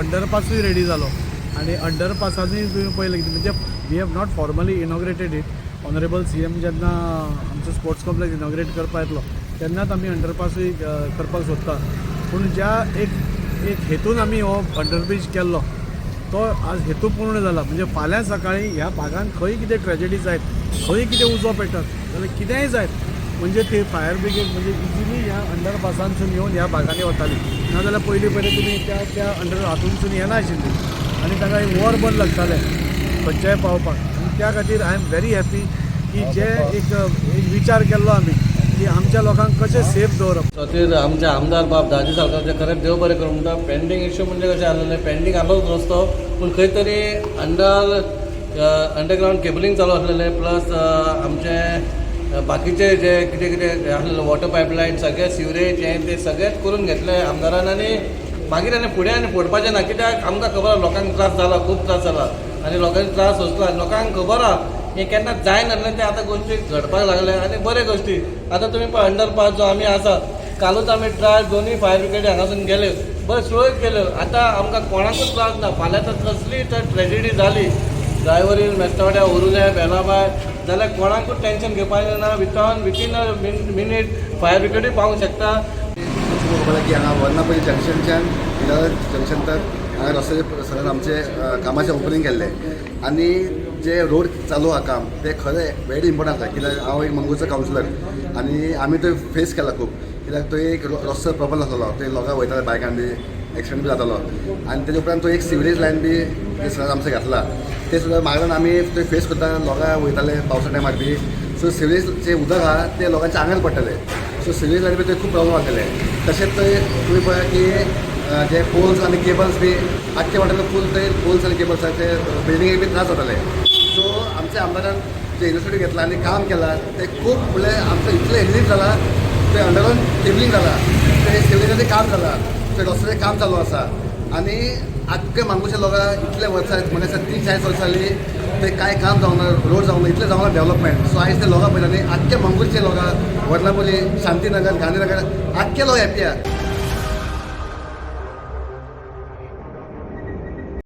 अंडरपासूय ready जालो आनी अंडरपासानूय तुमी पळयलें की म्हणजे we have not formally inaugurated it. Honourable CM जेन्ना आमचो स्पोर्ट्स कॉम्प्लेक्स इनॉग्रेट करपाक येतलो तेन्नाच आमी अंडरपासूय करपाक सोदता. पूण ज्या एक एक हेतून आमी हो अंडरब्रीज केल्लो तो आज हेतू पूर्ण जाला. म्हणजे फाल्यां सकाळीं ह्या भागान खंय कितें ट्रेजडी जायत, खंय कितें उजो पेटत जाल्यार कितेंय जायत, म्हणजे ते फायर ब्रिगेड म्हणजे इजिली ह्या अंडरपासांतसून येवन ह्या भागांनी वताली. नाजाल्यार पयलीं पयलीं तुमी त्या त्या अंडर हातूनसून येनाशिल्ली आनी ताका एक वरभर लागतालें खंयच्याय पावपाक. आनी त्या खातीर I am very happy की जे एक एक विचार केल्लो आमी की आमच्या लोकांक कशें सेफ दवरप. खातीर आमचे आमदार बाब दाजी साळकारचे खरेंच देव बरें करूं म्हणटा. पेंडींग इश्यू म्हणजे कशें आसलेलें, पेंडींग आसलोच रस्तो, पूण खंय तरी अंडरग्रावंड केबलिंग चालू आसलेलें, प्लस आमचे बाकीचे जे कितें कितें आसलेले वॉटर पायपलायन, सगळे सिवरेज हें तें सगळेंच करून घेतलें आमदारान. आनी मागीर आनी फुडें आनी फोडपाचें ना, कित्याक आमकां खबर आहा लोकांक त्रास जाला, खूब त्रास जाला आनी लोकांनी त्रास सोंसला आनी लोकांक खबर आहा हें केन्ना जायनासलें तें आतां गोश्टी घडपाक लागले. आनी बरे गोश्टी आतां तुमी पळय, अंडरपास जो आमी आसा, कालूच आमी ट्राय दोनूय फायर ब्रिगेडी हांगासून गेले, बरें सुरळीत केल्यो. आतां आमकां कोणाकूच त्रास ना. फाल्यां तर कसलीय तर ट्रेजिडी जाली ड्रायव्हरीन मेस्तावड्या, उरुले, बेलाबाय जाल्यार कोणाकूच टेंशन घेवपाचें ना. Within a minute fire ब्रिगेडूय पावूंक शकता. खबर की हांगा वर्णापल्ली जंक्शनच्यान विरार जंक्शन तक हांगा रस्त्याचे सगळ्यात आमचे कामाचें ओपनींग केल्लें आनी जे रोड चालू आहा काम ते खरें वेरी इम्पॉर्टंट आसा, कित्याक हांव एक मंगळूरचो कावन्सिलर आनी आमी थंय फेस केला खूब, कित्याक थंय एक रस्तो प्रॉब्लम आसलेलो. थंय लोकां वयताले बायकान बी एक्सिडंट बी जातालो आनी तेजे उपरांत तो एक सिवरेज लायन बी ते सगळ्यात आमचें घातला ते सुद्दां मागीर आमी थंय फेस करता, लोकां वयताले पावसा टायमार बी. सो सिवरेज उदक आहा ते लोकांच्या आंगार पडटले. सो सिवरेज लायन बी थंय खूब प्रॉब्लम आसलेले. तशेंच थंय तुमी पळया की जे पोल्स आनी केबल्स बी आख्खे वाटेन फूल थंय पोल्स आनी केबल्स आहा, ते बिल्डिंगेक बी त्रास जाताले. सो आमच्या आमदारान जे इनिशिएटीव घेतला आनी काम केलां ते खूब, म्हणल्यार आमचें इतलें रिलीफ जाला. ते अंडरग्रावंड केबलिंग जाला, ते सिवरेजाचें काम जाला, ते रस्त्याचें काम चालू आसा आनी आख्खे मांगुरच्या लोकांक इतले वर्सां, म्हणजे 30-40 वर्सां जालीं ते कांय काम जावना, रोड जावना, इतलें जावना डेव्हलपमेंट. सो आयज ते लोकां पळयता न्ही, आख्खे मंगळूरचे लोकां, वर्णापल्ली, शांतीनगर, गांधीनगर, आख्खे लोक हॅप्पी आहा.